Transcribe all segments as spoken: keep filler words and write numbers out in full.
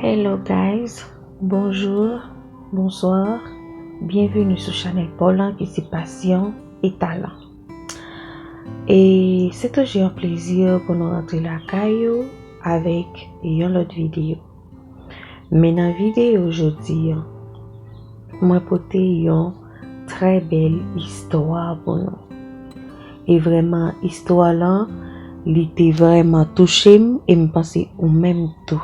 Hello guys, bonjour, bonsoir, byenveni sou chanèl pa w lan ki se Passion et Talent. E se toujou yon plezi pou nou rantre lakay ou avèk yon lòt videyo. Men nan videyo jodi a, mwen pote yon trè bèl istwa pou nou. E vrèman, istwa lan, li te vrèman touche m e m panse ou menm tou,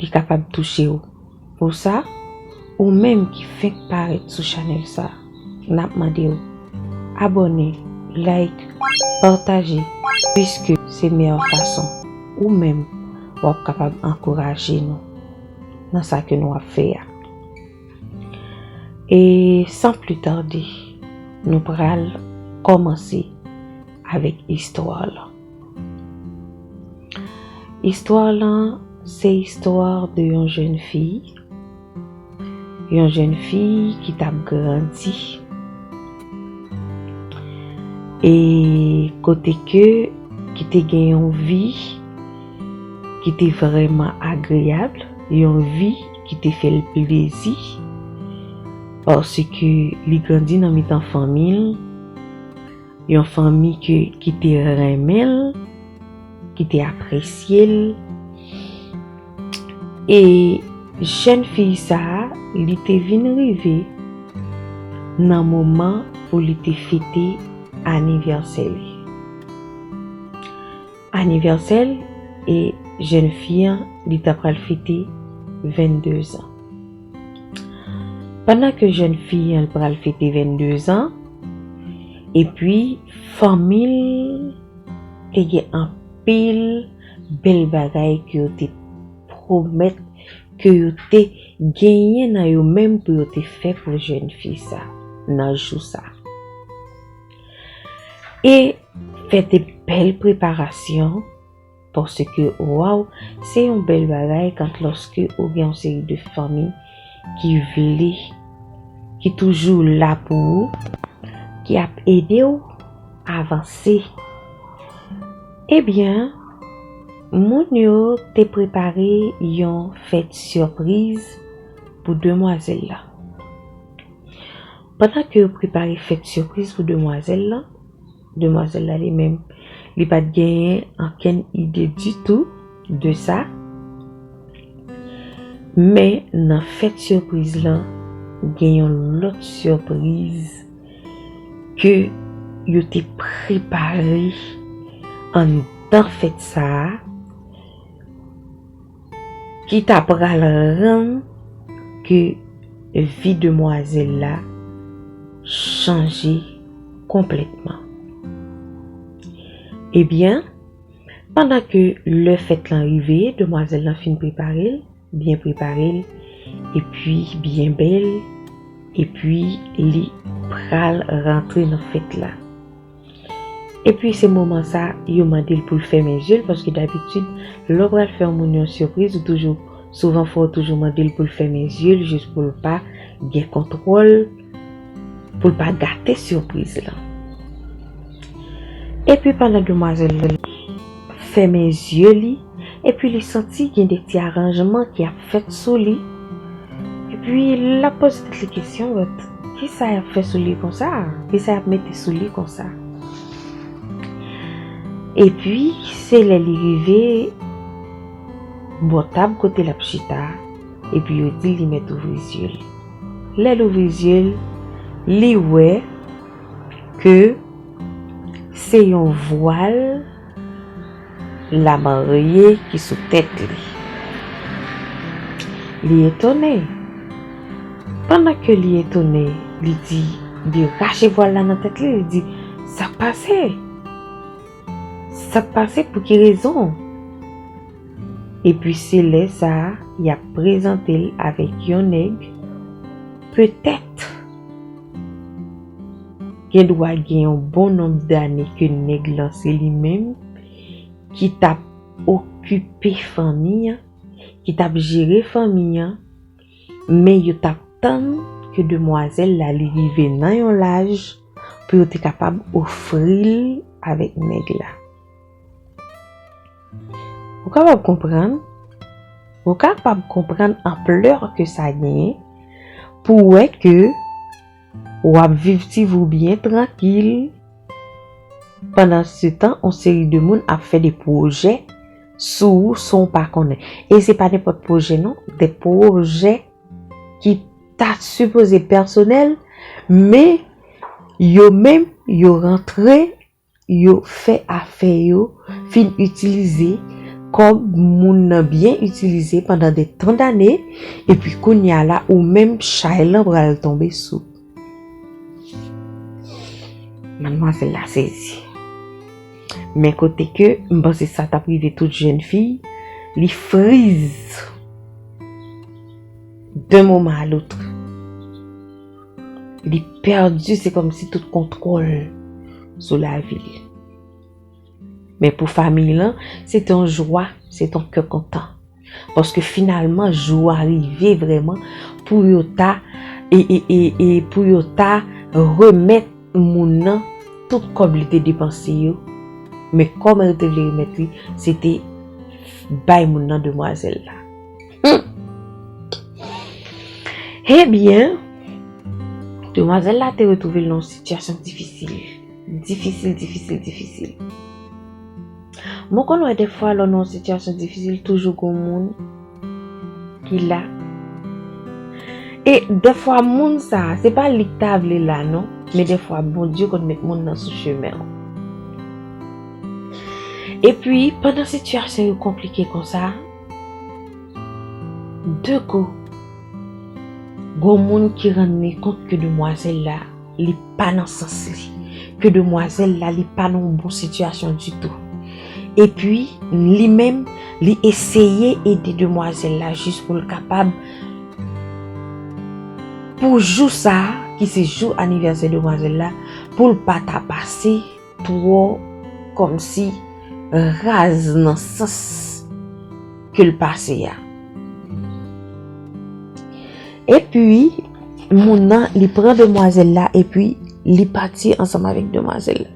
li kapab touche w. Pou sa, ou menm ki fenk parèt sou chanèl sa, n ap mande w abòne, like, pataje, piske se meyè fason ou menm w ap kapab ankouraje nou nan sa ke nou ap fè a. E san pli tade, nou pral kòmanse avèk istwa lan. Istwa lan se istwa de yon jèn fi, yon jèn fi ki t ap grandi. E kote ke ki te gen yon vi ki te vrèman agreyab, yon vi ki te fè l plezi, paske li grandi nan mitan fanmi l, yon fanmi ke, ki te renmen l, ki te apresye l. E jèn fi sa a, li te vin rive nan moman pou li te fete anivèsè li. Anivèsè l, e jèn fi an, li ta pral fete vennde zan. Pandan ke jèn fi an pral fete vennde zan, epi fanmi l te gen anpil bèl bagay ke yo te pwomèt, ke yo te genyen nan yo menm pou yo te fè pou jèn fi sa nan jou sa. E fè de bèl preparasyon, paske, waw, se yon bèl bagay kan lòske ou gen yon seri de fanmi ki vle, ki toujou la pou ou, ki ap ede w avanse. Ebyen, moun yo te prepare yon fèt sipriz pou demwazèl la. Pandan ke yo prepare fèt sipriz pou demwazèl la, demwazèl la li menm, li pa t genyen okenn ide ditou de sa. Men nan fèt sipriz lan, gen yon lòt sipriz ke yo te prepare anndan fèt sa a, ki ta pral rann ke vi demwazèl la chanje konplètman. Ebyen, pandan ke lè fèt lan rive, demwazèl lan fin prepare l, byen prepare l, epi byen bèl, epi li pral rantre nan fèt la. Epi se moman sa, yo mande l pou l fèmen zye l, paske dabitid, lè w pral fè yon moun yon sipriz, ou toujou, souvan fò w toujou mande l pou l fèmen zye l, jis pou l pa gen kontwòl, pou l pa gate sipriz lan. Epi pandan demwazèl lan fèmen zye li, epi li santi gen de ti aranjman ki ap fèt sou li. Epi l ap poze tèt li kesyon, but, kisa y ap fè sou li konsa? Kisa y ap mete sou li konsa? Epi, se lè li rive bò tab kote l ap chita, epi yo di l li mèt ouvri zye l. Lè l ouvri zye l, li wè ke se yon vwal lamarye ki sou tèt li. Li etone. Pandan ke li etone, li di, li rache vwal la nan tèt li, li di, "Sa k pase? Sa k pase? Pou ki rezon?" Epi se lè sa a, y ap prezante l avèk yon nèg, petèt, gen dwa gen yon bon nonb dane ke nèg lan se li menm ki t ap okipe fanmi an, ki t ap jere fanmi an, men yo t ap tann ke demwazèl la li rive nan yon laj pou yo te kapab ofri l avèk nèg la. Ou kapab konprann, Ou kapab konprann anplè ke sa genyen pou w wè ke w ap viv ti vi w byen trankil. Pandan se tan, yon seri de moun ap fè de pwojè sou ou san w pa konnen. E se pa nenpòt pwojè non, de pwojè ki ta sipoze pèsonèl, men yo menm, yo rantre, yo fè afè yo, fin itilize kòb moun nan byen itilize pandan de tan dane, epi kounye a la, ou menm, chay lan pral tonbe sou. Madmwazèl la sezi. Men kote ke m panse sa t ap rive tout jèn fi, li friz d'un moment à l'autre. Li pèdi, se kòmsi tout kontwòl sou lavi l. Men pou fanmi lan, se te yon jwa, se te yon kè kontan. Paske finalman, jou a rive vrèman pou yo ta, e, e, e, e pou yo ta remèt moun nan tout kòb li te depanse yo. Men kòman yo te vle remèt li, se te bay moun nan demwazèl la. Hmm. Ebyen, demwazèl la te retwouve l nan yon sitiyasyon difisil. Difisil, difisil, difisil. Mwen konn wè defwa lè w nan yon sitiyasyon difisil, toujou gon moun ki la. E defwa moun sa a, se pa li k ta vle la non, men defwa Bondye konn met moun nan sou chemen w. Epi, pandan sitiyasyon yo konplike konsa, de kou, gon moun ki rann li kont ke demwazèl la, li pa nan sans li, ke demwazèl la, li pa nan yon bon sitiyasyon ditou. Epi, li menm, li eseye ede demwazèl la jis pou l kapab, pou jou sa a, ki se jou anivèsè demwazèl la, pou l pa ta pase twò kòmsi raz nan sans ke l pase a. Epi, moun nan, li pran demwazèl la, epi li pati ansanm avèk demwazèl la.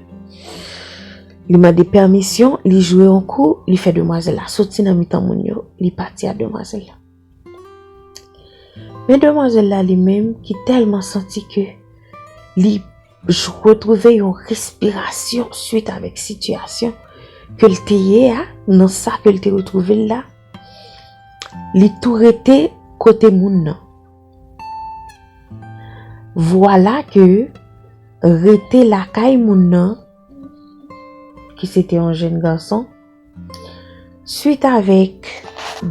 Li mande pèmisyon, li jwe yon kou, li fè demwazèl la soti nan mitan moun yo, li pati ak demwazèl la. Men demwazèl la li menm ki tèlman santi ke li j-, retwouve yon respirasyon swit avèk sitiyasyon ke l te ye a, nan sa ke l te retwouve l la, li tou rete kote moun nan. Vwala ke rete lakay moun nan, ki se te yon jèn gason, swit avèk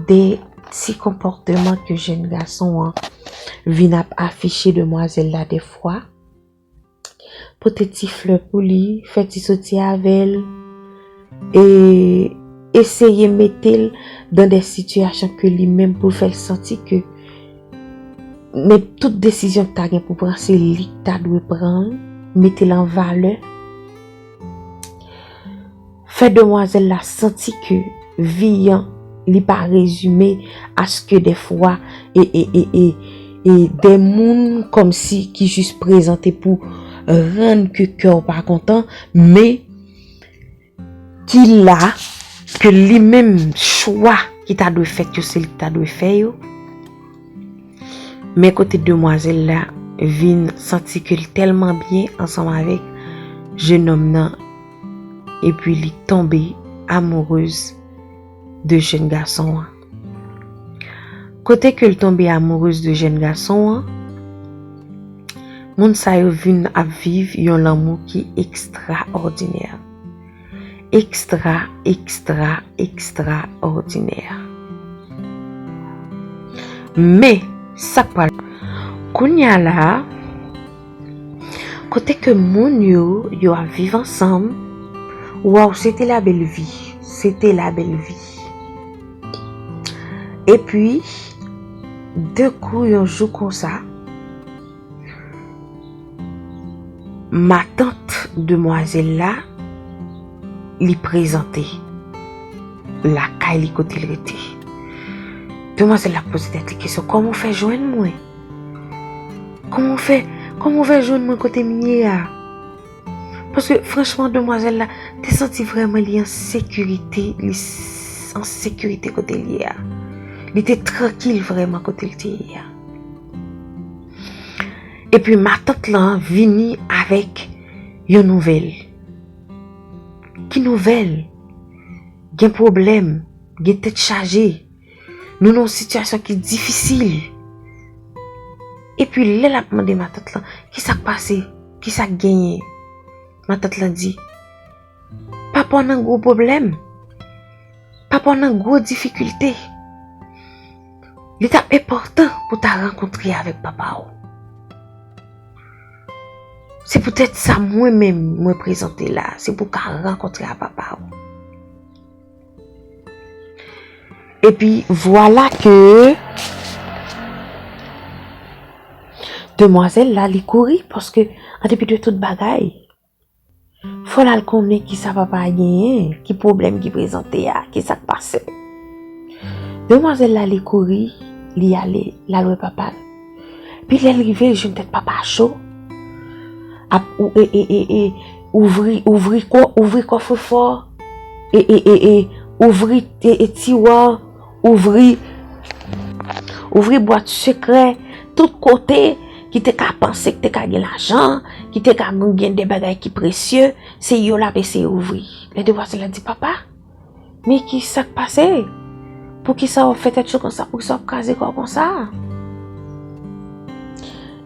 de ti konpòteman ke jèn gason an vin ap afiche demwazèl la defwa, pote ti flè pou li, fè ti soti avè l, e eseye mete l dan de sitiyasyon ke li menm pou l fè l santi ke men tout desizyon k ta gen pou pran, se li k ta dwe pran l, mete l an valè. Fè demwazèl la santi ke vi an, li pa rezime aske defwa e, e, e, e, e de moun kòmsi ki jis prezante pou rann ke kè w pa kontan, men ki la, ke li menm chwa ki ta dwe fèt yo, se li ki ta dwe fè yo. Men kote demwazèl la vin santi ke l tèlman byen ansanm avèk jennonm nan, epi li tonbe amourez de jèn gason an. Kote ke l tonbe amourez de jèn gason an, moun sa yo vin ap viv yon lanmou ki ekstraòdinè. Ekstra, ekstra, ekstraòdinè. Men, sa k pral. Kounye a la, kote ke moun yo, yo ap viv ansanm, waw, se te la bèl vi, se te la bèl vi. Epi, de kou yon jou konsa, matant demwazèl la, li prezante lakay li kote l rete. Demwazèl la poze tèt li kesyon, "Kòman w fè jwenn mwen? Kòman w fè, kòman w fè jwenn mwen kote m ye a?" Paske, franchman, demwazèl la te santi vrèman li an sekirite, li s-, an sekirite kote l ye a. Li te trankil vrèman kote l te ye a. Epi matant lan vini avèk yon nouvèl. Ki nouvèl? Gen pwoblèm, gen tèt chaje. Nou nan yon sitiyasyon ki difisil. Epi lè l ap mande matant lan, ki sa k pase? Ki sa k genyen? Matant lan di, papa w nan gwo pwoblèm. Papa w nan gwo difikilte. Li t ap enpòtan pou w ta rankontre avèk papa w. Se poutèt sa mwen menm mwen prezante la, se pou w ka rankontre a papa w. Epi vwala ke demwazèl la li kouri, paske an depi de tout bagay, fò l al konnen ki sa papa a genyen, ki pwoblèm ki prezante a, ki sa k pase. Demwazèl la li kouri, li ale, l al wè papa l. Pi lè l rive, l jwenn tèt papa a cho. Ap ou e e e e ouvri ouvri kò ouvri kòfrefò. E e e e ouvri e e tiwa, ouvri ouvri bwat sekrè, tout kote ki te ka panse ki te ka gen lajan, ki te ka gen de bagay ki presye, se yo l ap eseye ouvri. Lè demwazèl la di papa, men ki sa k pase? Poukisa w ap fè tèt cho konsa? Poukisa w ap kraze kò w konsa?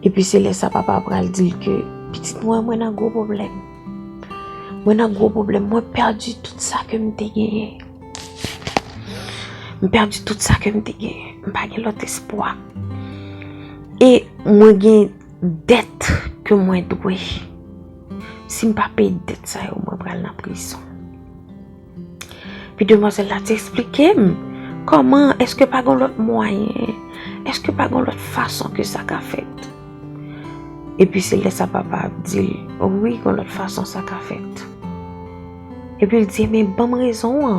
Epi se lè sa papa a pral di l ke pitit mwen, mwen nan gwo pwoblèm. Mwen nan gwo pwoblèm. Mwen pèdi tout sa ke m te genyen. M pèdi tout sa ke m te genyen. M pa gen lòt espwa. E mwen gen dèt ke mwen dwe. Si m pa peye dèt sa yo, mwen pral nan prizon. Pi demwazèl la te eksplike m kòman, èske pa gen lòt mwayen, èske pa gen lòt fason ke sa ka fèt? Epi se lè sa papa ap di l, wi, gen lòt fason sa ka fèt. Epi l di, men ban m rezon an.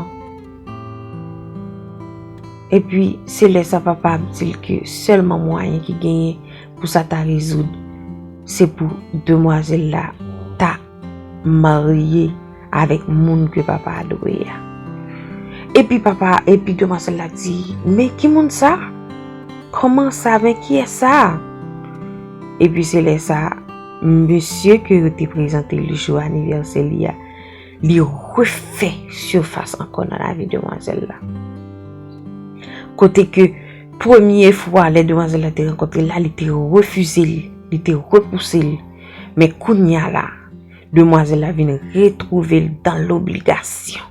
Epi se lè sa papa ap di l ke sèlman mwayen ki genyen pou sa ta rezoud, se pou demwazèl la ta marye avèk moun ke papa a dwe a. Epi papa, epi demwazèl la di, men ki moun sa? Kòman sa? Men kiyès sa? Epi se lè sa, mesye ke yo te prezante li jou anivèsè li a, li refè sifas ankò nan lavi demwazèl la. Kote ke premye fwa lè demwazèl la te rankontre l la, li te refize l, li te repouse l. Men kounye a la, demwazèl la vin retwouve l dan lobligasyon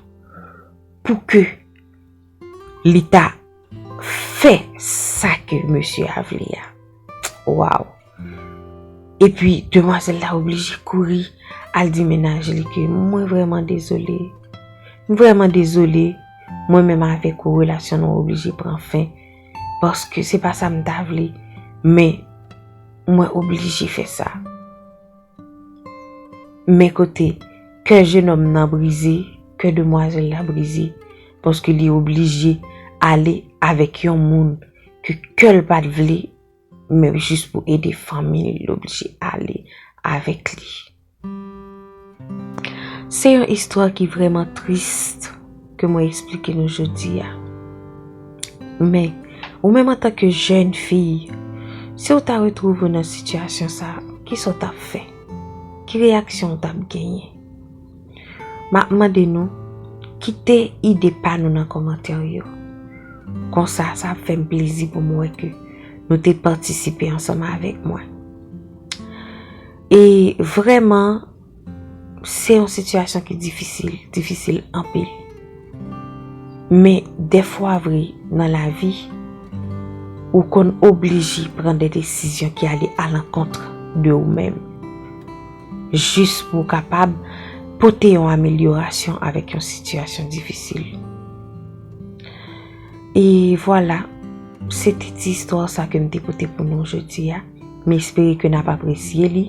pou ke li ta fè sa ke mesye a vle a. Waw! Epi demwazèl la oblije kouri al di mennaj li ke mwen vrèman dezole. M vrèman dezole, mwen menm avèk ou relasyon nou oblije pran fen. Paske se pa sa m ta vle, men mwen oblije fè sa. Men kote kè jennonm nan brize, kè demwazèl la brize, paske li oblije ale avèk yon moun ke kè l pa t vle, men jis pou ede fanmi l, li oblije ale avèk li. Se yon istwa ki vrèman tris ke mwen eksplike nou jodi a. Men, ou menm antanke jèn fi, si w ta retwouve w nan sitiyasyon sa a, kisa w t ap fè? Ki reyaksyon w t ap genyen? M ap mande nou kite ide pa nou nan kòmantè yo. Konsa, sa ap fè m plezi pou m wè ke nou te patisipe ansanm avèk mwen. E vrèman, se yon sitiyasyon ki difisil, difisil anpil. Men dèfwa vre nan lavi, ou konn oblije pran de desizyon ki ale alankont de ou menm. Jis pou w kapab pote yon amelyorasyon avèk yon sitiyasyon difisil. E vwala, se te ti istwa sa ke m te pote pou nou jodi a. M espere ke n ap apresye li.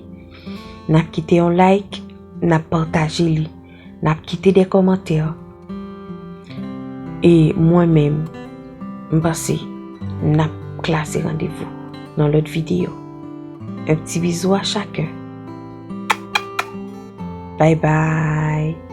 N ap kite yon like, n ap pataje li, n ap kite de kòmantè. E mwen menm, m panse n ap klase randevou nan lòt videyo. Un petit bisou à chacun. Bye bye.